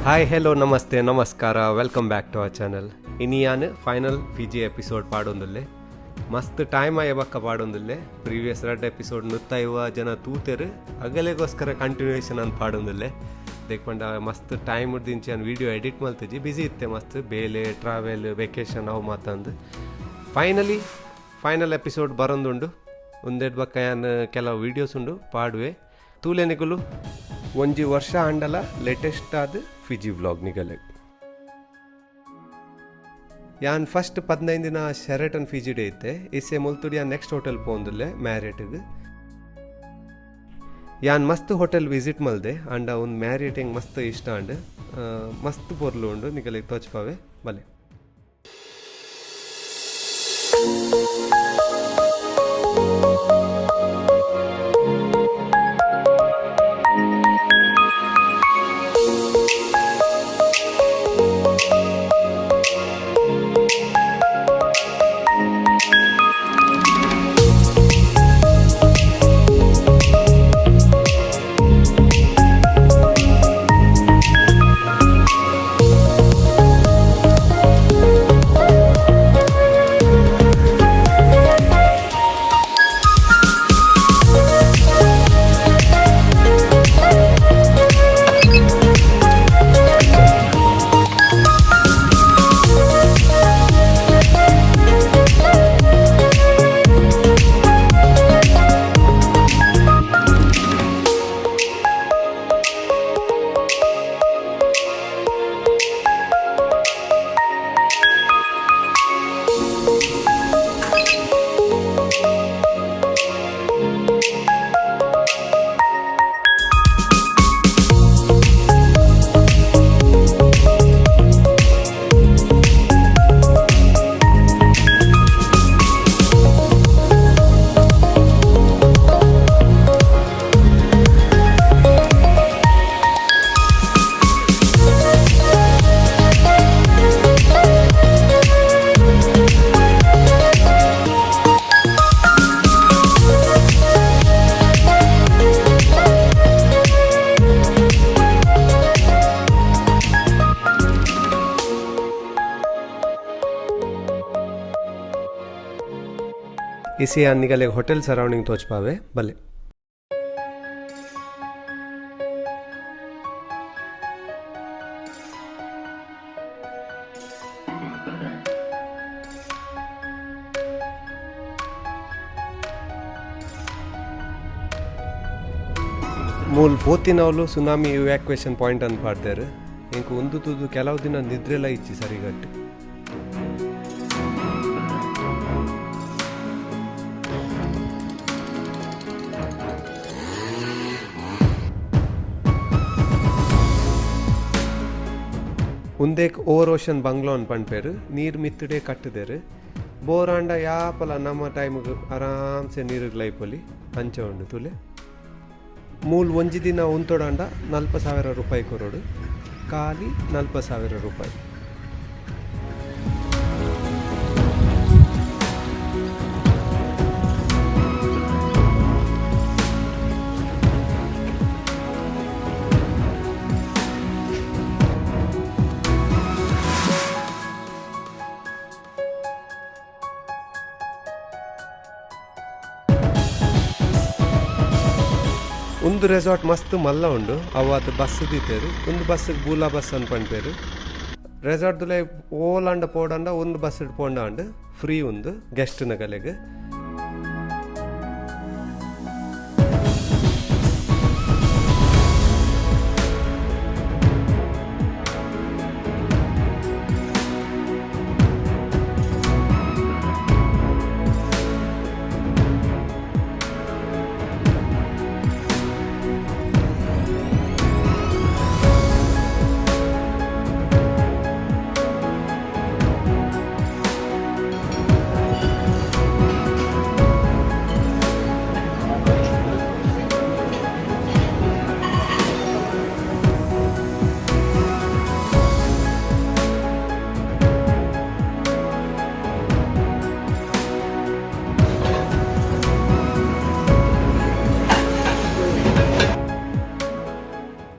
Hi, hello, namaste, ನಮಸ್ಕಾರ, welcome back to our channel. ಇನಿಯಾನ್ final Fiji episode ಪಾಡೊಂದುಲ್ಲೆ. ಮಸ್ತ್ time ಆಯ ಬಕ್ಕ ಪಾಡೊಂದುಲ್ಲೆ. ಪ್ರೀವಿಯಸ್ ರಡ್ಡ್ ಎಪಿಸೋಡ್ ನುತ್ತೈವ ಜನ ತೂತೆರು, ಅಗಲೆಗೋಸ್ಕರ ಕಂಟಿನ್ಯೂಯೇಷನ್ ಅಂತ ಪಾಡೊಂದುಲ್ಲೆ. ದೇಕ್ಪಂಡ ಮಸ್ತ್ ಟೈಮ್ ದಿಂಚಿ ನಾನು ವೀಡಿಯೋ ಎಡಿಟ್ ಮಲ್ತಿಜಿ, ಬಿಸಿ ಇತ್ತೆ ಮಸ್ತ್, ಬೇಲೆ, ಟ್ರಾವೆಲ್, ವೆಕೇಶನ್ ಅವು ಮಾತಂದು. ಫೈನಲಿ ಫೈನಲ್ ಎಪಿಸೋಡ್ ಬರೊಂದುಂಡು. ಒಂದೆಡ್ ಬಕ್ಕ ಯಾನ್ ಕೆಲವು ವೀಡಿಯೋಸ್ ಉಂಡು ಪಾಡುವೆ, ತೂಲೆ ನಿಕುಲು. ಒಂಜಿ ವರ್ಷ ಆಂಡಲ ಲೇಟೆಸ್ಟ್ ಆದ್ ಫಿಜಿ ವ್ಲಾಗ್ ನಿಗಲೆ. ಯಾನ್ ಫಸ್ಟ್ 15 ದಿನ ಶೆರಟನ್ ಫಿಜಿ ಡೇ ಇತ್ತೆ. ಇಸೆ ಮುಲ್ತುಡಿ ಯಾನ್ ನೆಕ್ಸ್ಟ್ ಹೋಟೆಲ್ ಪೋಂದುಲ್ಲೆ, ಮ್ಯಾರಿಯಟ್ಗೆ. ಯಾನ್ ಮಸ್ತ್ ಹೋಟೆಲ್ ವಿಸಿಟ್ ಮಲ್ದೆ, ಅಂಡ ಒಂದು ಮ್ಯಾರಿಯಟ್ ಎಂಕ್ ಮಸ್ತ್ ಇಷ್ಟ ಅಂಡ್, ಮಸ್ತ್ ಪೊರ್ಲು ಉಂಡು. ನಿಗಲೆಗ್ ತೋಚ್ಪಾವೆ, ಬಲೆ. ಇಸಿ ಯಾನ್ ಹೋಟೆಲ್ ಸರೌಂಡಿಂಗ್ ತೋಚ್ಪಾವೆ, ಬಲೆ. ಮೂಲ್ ಪೋತಿನವಲು ಸುನಾಮಿ ಇವ್ಯಾಕ್ಯುಯೇಷನ್ ಪಾಯಿಂಟ್ ಅಂತ ಪಾಡ್ದಾರೆ. ಇಂಕ್ ಒಂದು ತೂದು ಕೆಲವು ದಿನ ನಿದ್ರೆಲ ಇಜ್ಜಿ ಸರಿಗಟ್ಟು. ಉಂದೇಕ್ ಓವರ್ ಓಷನ್ ಬಂಗ್ಲೋ ಅನ್ ಪನ್ಪೇರು. ನೀರು ಮಿತ್ತುಡೆ ಕಟ್ಟುದೇರು. ಬೋರಾಂಡ ಯಾಪಲ ನಮ್ಮ ಟೈಮ್ಗೆ ಆರಾಮ್ಸೆ ನೀರಿಗೆ ಲೈಪೊಲಿ, ಅಂಚ ಉಂಡು, ತುಲೆ. ಮೂಲ್ ಒಂಜಿ ದಿನ ಉಂತೊಡಾಂಡ 40,000 ರೂಪಾಯಿ ಕೊರೊಡು, ಖಾಲಿ 40,000 ರೂಪಾಯಿ. ಒಂದು ರೆಸಾರ್ಟ್ ಮಸ್ತ್ ಮಲ್ಲ ಉಂಡು. ಅವು ಅದು ಬಸ್ ದೀತೆರ್. ಒಂದು ಬಸ್ ಬೂಲಾ ಬಸ್ ಅಂತ ಪನ್ಪೇರು. ರೆಸಾರ್ಟ್ ದುಲೈ ಓಲಾಂಡ ಪೋಡಂಡ ಒಂದು ಬಸ್ ಪೋಂಡ ಫ್ರೀ ಉಂದು guest ನಗಲೆಗ್.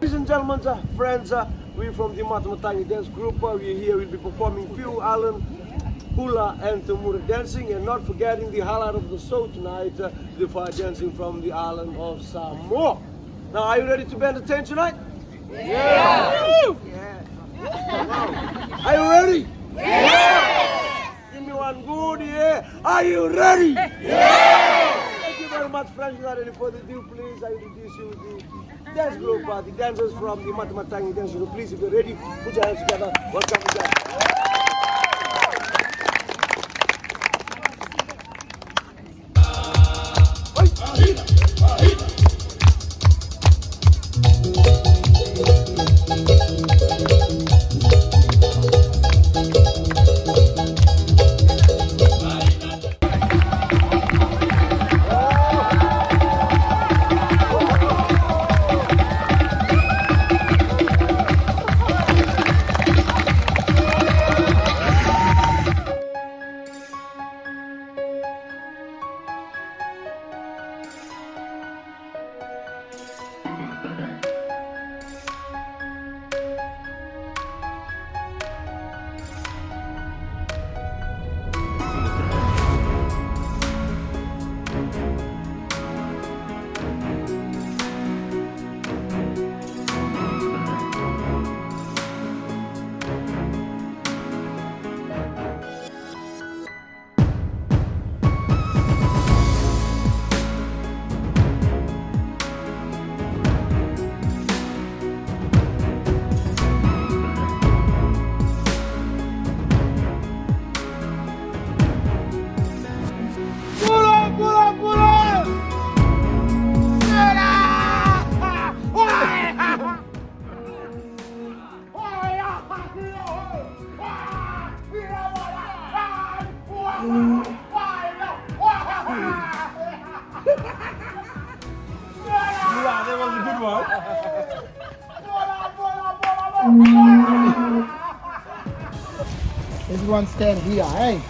Ladies and gentlemen, friends, We from the Matangi Dance Group, we're here, we'll be performing few island hula and Tumur dancing, and not forgetting the highlight of the show tonight, the fire dancing from the island of Samoa. Now, are you ready to be entertained tonight? Yeah! Yeah! Wow. Are you ready? Yeah! Give me one good yeah. Are you ready? Yeah! Thank you very much, friends. Without any further ado, please, I introduce you the dance group, the dancers from the Matamatangi Dance Group. Please, if you're ready, put your hands together. Welcome to dance. That was a good one. Everyone stand here, hey?